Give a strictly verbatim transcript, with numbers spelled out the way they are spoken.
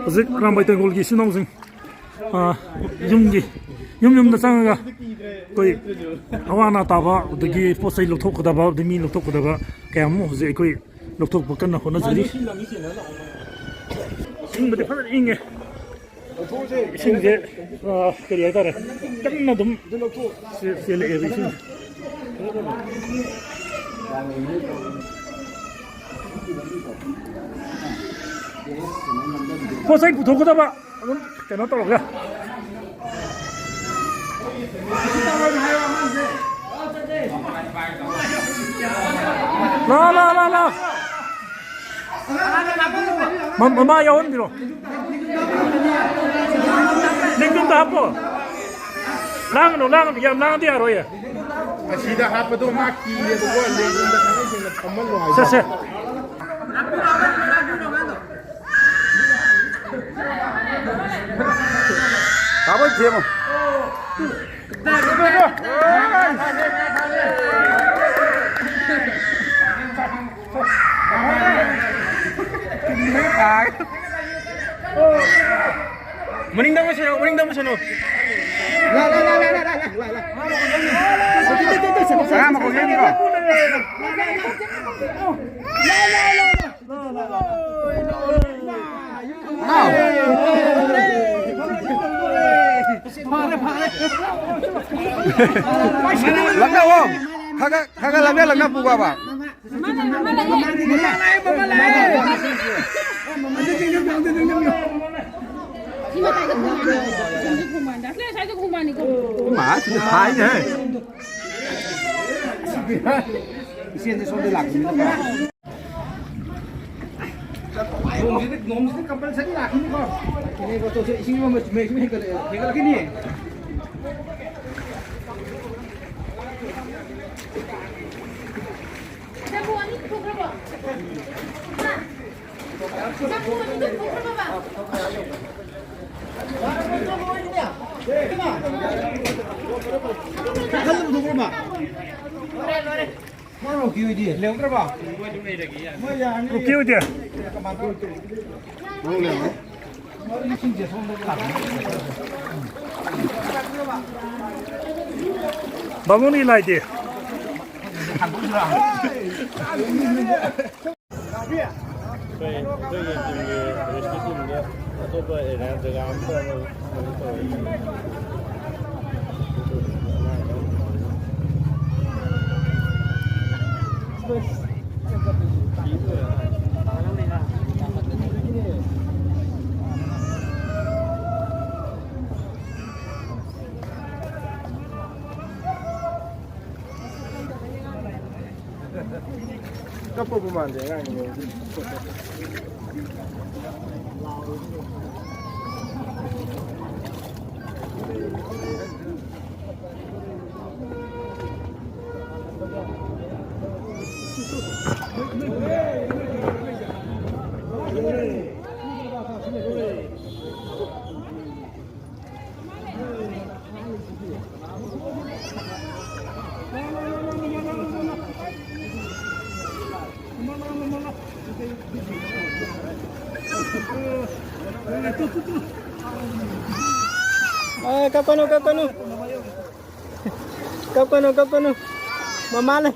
ꯍꯧꯖꯤꯛ ꯔꯥꯝꯕꯥꯏ ꯇꯦꯡꯒꯣꯜꯒꯤ ꯏꯆꯤꯟ ꯏꯅꯥꯎꯁꯤꯡ, ꯑ, ꯌꯨꯝꯒꯤ, ꯌꯨꯝ ꯌꯨꯝꯗ ꯆꯪꯉꯒ ꯑꯩꯈꯣꯏ ꯑꯋꯥ ꯑꯅꯥ ꯇꯥꯕ, ꯑꯗꯒꯤ ꯄꯣꯠ ꯆꯩ ꯂꯧꯊꯣꯛꯀꯗꯕ, ꯑꯗꯩ ꯃꯤ ꯂꯧꯊꯣꯛꯀꯗꯕ ꯀꯌꯥ ꯑꯃ ꯍꯧꯖꯤꯛ ꯑꯩꯈꯣꯏ ꯂꯧꯊꯣꯛꯄ ꯀꯟꯅ ꯍꯣꯠꯅꯖꯔꯤ꯫ ꯏꯪꯕꯗꯤ ꯐꯖꯅ ꯏꯪꯉꯦ꯫ ꯏꯁꯤꯡꯁꯦ, ꯑ, ꯀꯔꯤ ꯍꯥꯏꯇꯥꯔꯦ, ꯀꯟꯅ ꯑꯗꯨꯝ ꯆꯦ-, ꯆꯦꯜꯂꯛꯑꯦꯕ ꯏꯁꯤꯡꯁꯦ꯫ ꯄꯣꯠ ꯆꯩ ꯄꯨꯊꯣꯛꯀꯗꯕ ꯑꯗꯨꯝ ꯀꯩꯅꯣ ꯇꯧꯔꯒ꯫ ꯂꯥ, ꯂꯥ, ꯂꯥ, ꯂꯥ꯫ ꯃ-, ꯃꯃꯥ ꯌꯥꯎꯍꯟꯕꯤꯔꯣ꯫ ꯂꯦꯡꯖꯨꯝꯗ ꯍꯥꯞꯄꯣ꯫ ꯂꯥꯡꯒꯅꯨ, ꯂꯥꯡꯒꯅꯨ, ꯌꯥꯝ ꯂꯥꯡꯉꯗꯤ ꯌꯥꯔꯣꯏꯌꯦ꯫ ꯑꯁꯤꯗ ꯍꯥꯞꯄꯗꯣ ꯃꯥ ꯀꯤꯔꯦꯕꯀꯣ, ꯂꯦꯡꯖꯨꯝꯗ ꯊꯥꯡꯒꯩ ꯁꯦꯡꯅ ꯐꯝꯍꯜꯂꯣ ꯍꯥꯏꯕ꯫ ꯁꯦ, ꯁꯦ꯫ ꯇꯥꯕ ꯊꯦꯝꯃꯣ꯫ ꯃꯅꯤꯡꯗ ꯑꯃ ꯁꯤꯜꯂꯣ, ꯃꯅꯤꯡꯗ ꯑꯃ ꯁꯤꯜꯂꯣ꯫ ꯂꯥ, ꯂꯥ, ꯂꯥ꯫ ꯑꯉꯥꯡ ꯃꯈꯣꯟ ꯌꯦꯡꯅꯤꯀꯣ꯫ ꯂꯛꯅꯧꯋꯣ꯫ ꯈꯔ ꯈꯔ, ꯈꯔ ꯈꯔ ꯂꯛꯅ ꯂꯛꯅ ꯄꯨꯕꯕ꯫ ꯏꯃꯥ, ꯁꯤꯗꯤ ꯍꯥꯏꯅꯦ꯫ ꯏꯆꯦꯁꯦ ꯁꯣꯝꯗ ꯂꯥꯛꯄꯅꯤꯅꯀꯣ꯫ ꯅꯣꯡꯁꯤꯗꯤ, ꯅꯣꯡꯁꯤꯗꯤ compulsory ꯂꯥꯛꯈꯤꯅꯤꯀꯣ꯫ ꯂꯥꯛꯈꯤꯅꯤꯀꯣ, ꯇꯧꯁꯦ, ꯏꯁꯤꯡ ꯃꯃꯜ ꯆꯨꯝꯃꯦ, ꯁꯨꯝ ꯍꯦꯟꯒꯠꯂꯛꯑꯦ, ꯍꯦꯟꯒꯠꯂꯛꯈꯤꯅꯤ꯫ ꯆꯐꯨ ꯑꯅꯤ ꯄꯨꯊꯣꯛꯈ꯭ꯔꯕꯣ? ꯍꯥ? ꯆꯐꯨ ꯑꯅꯤꯗꯣ ꯄꯨꯊꯣꯛꯈ꯭ꯔꯕꯣ? ꯆꯥꯛꯈꯜꯗꯣ ꯄꯨꯊꯣꯛꯈ꯭ꯔꯕꯣ? ꯃꯣꯏ ꯔꯣꯛꯀꯤ ꯍꯣꯏꯗꯤ ꯂꯩꯍꯧꯗ꯭ꯔꯕꯣ? ꯔꯣꯛꯀꯤ ꯍꯣꯏꯗꯤ? ꯕꯥꯃꯣꯟꯒꯤ ꯂꯥꯏꯗꯤ? ꯑꯩꯈꯣꯏ, ꯑꯩꯈꯣꯏꯒꯤ ꯇꯤꯝꯒꯤ ꯔꯦꯁꯀ꯭ꯌꯨ ꯇꯤꯝꯗ ꯑꯇꯣꯞꯄ ꯑꯦꯔꯤꯌꯥ ꯖꯒꯥ ꯑꯃꯗ ꯑꯃꯨꯛ ꯀꯩꯅꯣ ꯇꯧꯔꯦ꯫ ꯀꯞꯄꯕꯨ ꯃꯥꯟꯗꯦ ꯑꯉꯥꯡꯅꯦ꯫ ꯑꯦ, ꯀꯞꯀꯅꯨ, ꯀꯞꯀꯅꯨ꯫ ꯀꯞꯀꯅꯨ, ꯀꯞꯀꯅꯨ꯫ ꯃꯃꯥ ꯂꯩ꯫